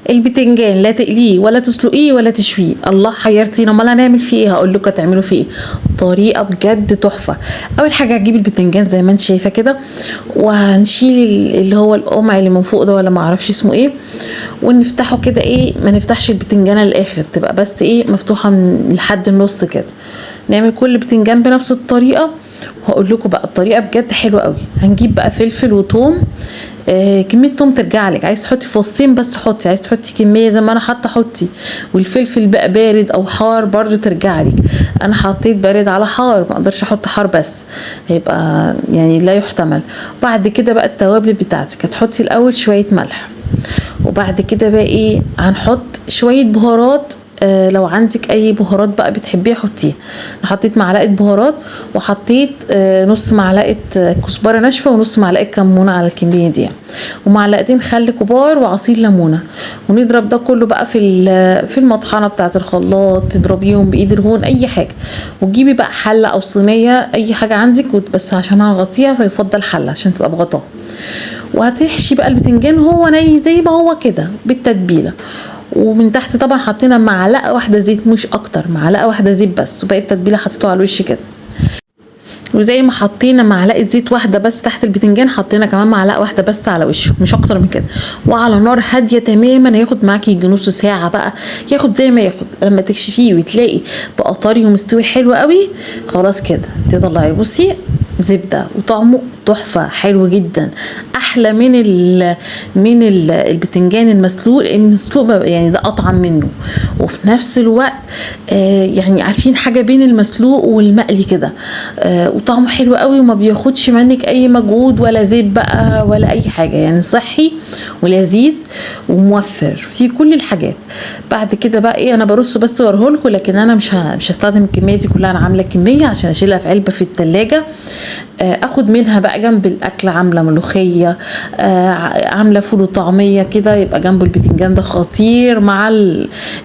البتنجان لا تقليه ولا تسلقيه ولا تشويه. الله حيرتينا، امال هنعمل فيه ايه؟ هقول لكم هتعملوا فيه ايه. طريقه بجد تحفة. اول حاجة هتجيبي البتنجان زي ما انت شايفه كده، وهنشيل اللي هو القمع اللي من فوق ده ولا ما اعرفش اسمه ايه، ونفتحه كده ايه، ما نفتحش البتنجانه للاخر، تبقى بس ايه مفتوحة من لحد النص كده. نعمل كل بتنجان بنفس الطريقة، وهقول لكم بقى الطريقة بجد حلوة قوي. هنجيب بقى فلفل وتوم، كمية توم ترجع لك، عايز تحطي فصين بس حطي، عايز تحطي كمية زي ما انا حاطه حطي. والفلفل بقى بارد او حار برضو ترجع لك، انا حطيت بارد على حار، ما اقدرش احط حار بس هيبقى يعني لا يحتمل. بعد كده بقى التوابل بتاعتك، هتحطي الاول شوية ملح، وبعد كده بقى ايه هنحط شوية بهارات. لو عندك اي بهارات بقى بتحبيها حطيها. انا حطيت معلقه بهارات، وحطيت نص معلقه كزبره ناشفة، ونص معلقه كمونه على الكمية دي، ومعلقتين خل كبار، وعصير ليمونه. ونضرب ده كله بقى في المطحنه بتاعه الخلاط، تضربيهم بايد الهون اي حاجة. وتجيبي بقى حله او صينية اي حاجة عندك، بس عشان هنغطيها فيفضل حله عشان تبقى بغطاها. وهتحشي بقى البتنجان هو ني زي ما هو كده بالتتبيله، ومن تحت طبعا حطينا معلقه واحدة زيت مش اكتر، معلقه واحدة زيت بس، وباقي التتبيله حطيته على الوش كده. وزي ما حطينا معلقه زيت واحدة بس تحت البتنجان، حطينا كمان معلقه واحدة بس على وشه مش اكتر من كده. وعلى نار هادية تماما، هياخد معاكي يجي نص ساعة بقى، ياخد زي ما ياخد. لما تكشفيه وتلاقي بقى طري ومستوي حلو قوي، خلاص كده تطلعي. بصي زبدة وطعمه تحفة، حلو جدا، احلى من البتنجان المسلوق. المسلوق يعني ده اطعم منه، وفي نفس الوقت يعني عارفين حاجة بين المسلوق والمقلي كده، وطعمه حلو قوي، وما بياخدش منك اي مجهود ولا زيت بقى ولا اي حاجة، يعني صحي ولذيذ وموفر في كل الحاجات. بعد كده بقى ايه، انا برصه بس واوريهولكوا، لكن انا مش هستخدم الكمية دي كلها. انا عامله كمية عشان اشيلها في علبة في التلاجة، اخد منها بقى جنب الاكل. عامله ملوخية، عامله فول وطعميه كده، يبقى جنبه البتنجان ده خطير مع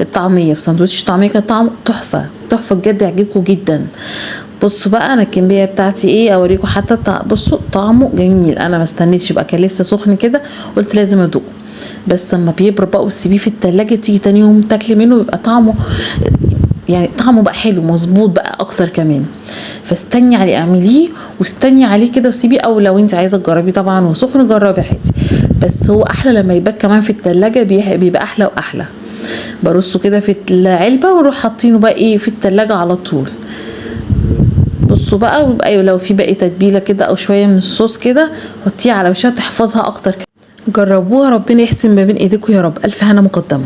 الطعمية في سندوتش طعميه كده، طعمه تحفة تحفة بجد، يعجبكم جدا. بصوا بقى انا الكمية بتاعتي ايه، اوريكم حتى بصوا طعمه جميل. انا ما استنيتش بقى، كان لسه سخن كده، قلت لازم ادوقه. بس اما بيبرد بقى وتسيبيه في التلاجة، تيجي تاني يوم تاكلي منه بيبقى طعمه يعني طعمه بقى حلو مظبوط بقى اكتر كمان. فاستني عليه، اعمليه واستني عليه كده وسيبيه، او لو انت عايزه تجربيه طبعا وسخن جربي عادي، بس هو احلى لما يبات كمان في التلاجة، بيبقى احلى واحلى. برصه كده في العلبة واروح حاطينه بقى ايه في التلاجة على طول. بصوا بقى، ويبقى لو في باقي تتبيله كده او شوية من الصوص كده حطيه على وشها تحفظها اكتر. جربوها، ربنا يحسن ما بين ايديكم يا رب. الف هنا مقدما.